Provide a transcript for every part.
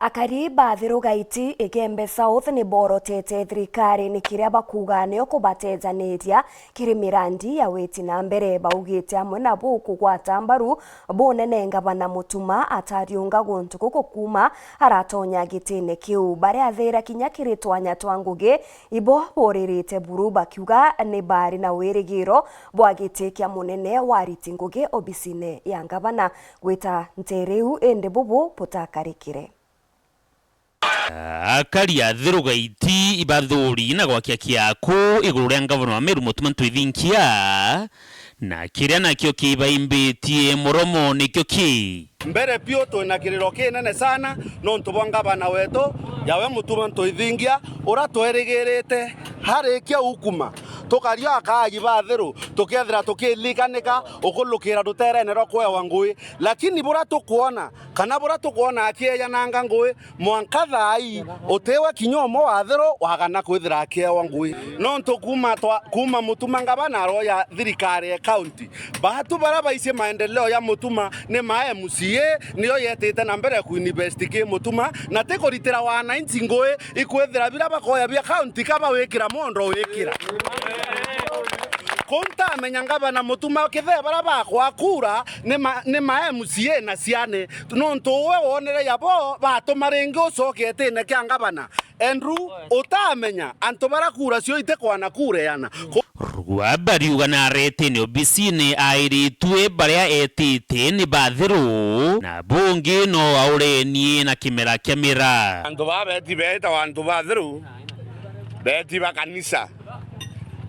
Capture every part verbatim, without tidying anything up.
Akari ba Thiru Gaiti, Igembe South, ni borotete thirikari ni kiria bakuuga nio kubatejaniria kiri mirandi ya witi na mbere. Baugite amwe nabo kugwata mbaru bunene ngavana Mutuma atariunga guntu guku kuuma aratonya gitine kiu. Baria athira kinya kiri twanya twa ngugi, ibo boririte buru bakiuga ni bari na wirigiro bwa giti kia munene wa ariti ngugi obisine ya ngavana. Gwita nteere iu, indi bubu butakarikire. Akari a Thiru Gaiti ibathuri na gwakia kiaku iguru ria ngavana wa Meru Mutuma M'Ethingia, na kiria nakio kibaimbitie muromo nikio ki? Mbere biu, twina kiriro kinene sana nontu bwa ngavana wetu, yawe Mutuma M'Ethingia, ura twerigirite harikia ukuma, tukaria akaagi ba Thiru, tukethira tukilikanika ukulukira ruterene rwa kwewa ngui. Lakini bura tukwona, kana bura tukwona akieyananga ngui, mwanka thaa ii, utiwe kinya umwe wa Thiru wagana kwithira akiewa ngui. Nontu kuuma twa-, kuuma Mutuma ngavana aroya thirikari ya county, baatu baria baici maendeleo ya Mutuma ni ma M C A, niyo yetite na mbere kuinvest ki Mutuma, na ti kuritira wananchi ngui, ikwithira biria bakoya bia county ka bawikira mondo wikira. Kuu ntamenya ngavana Mutuma kithee baria bakwa kura ni ma, ni ma M C A na ciane, nontu uwe wonere yabo batuma ringi ucoke gitine kia ngavana. Andrew, utamenya antu baria kura cio itikwana kureana. Ku- Rugwa bariuga na aretene obisine airitue baria etite ni ba Thiru, na bungi no aurenie na kimera kia miraa. Antu baa beti beetawa antu ba Thiru, beti ba kanisa.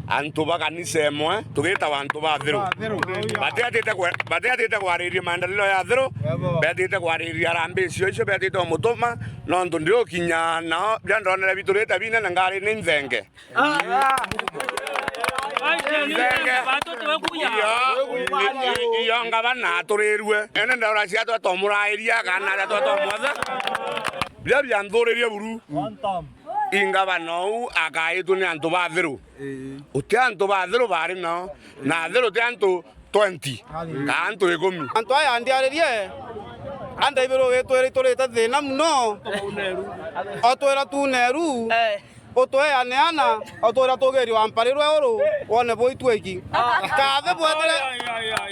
Antu ba kanisa imwe, tugitawa antu ba Thiru. Batiatite kwe-, batiatite kwariria maendeleo ya Thiru, betite kwariria harambee icio icio, betite umutuma, nontu ndiukinya nao, biria ndonere biturite binene ngari ni nthenge. Nthenge. Iyo, i-, i-, iyo ngavana aturirue. Ene ndaura cia twa tomurairia, kana aria twa tomwatha. Biria bianthuririe buru. Ingavana uu akaitwe ni antu ba Thiru. Ii. Uti antu ba Thiru bari nao, na Thiru ti antu twenty, kaa antu ikumi. Antu aya ndiaririe, andaibirwe witwire iturite thina muno, otwira tuneru, utweane ana, otwira tugirio amparirwe uru, wone bui twiki. Kathi bwetire,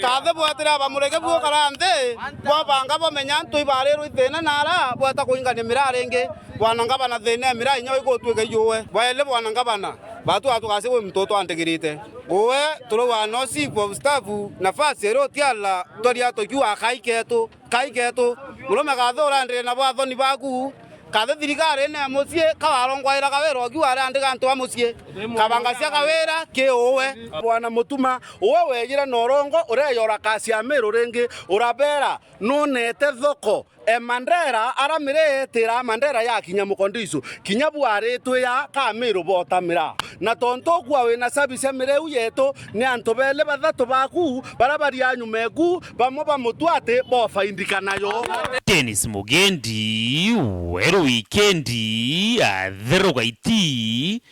kathi bwetire abamurege buokara nthi, bwabanga bamenya antu ibarirwe ithina nara, bweta kuingania miraa ringi. Bwana Ngavana, thina ya miraa inya igutwika ijuwe. Bwaili Bwana Ngavana, batu atugasie gwi muntu utwandigirite. Uwe turauga no chief of staff, nafasi iri utiala, twaria tukiuga kai ketu, kai ketu. Murume gathu urandire na bwathoni baku, kathi thirikari ine ya mucii, kawarongwairaga wira ukiuga ariandika antu ba mucii. Kabanga cia kawira ki uwe. Bwana Mutuma, uwe wejire na urongo, ureyora kasi ya Miru ringi, urabera, nunete thoko. E Mandera, ara miraa yetira Mandera yakinya Mukondiso, kinya bwaritwe ya ka Miru botamira. Na tontu ukua wina service ya miraa iu yetu, ni antu beli bathatu baku, bara baria nyuma eku, bamwe bamutwa ati bofaindika nayo. Dennis Mugendi, Weru Wikendi, Athiru Gaiti,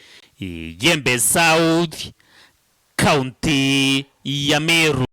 Igembe South, County ya Meru.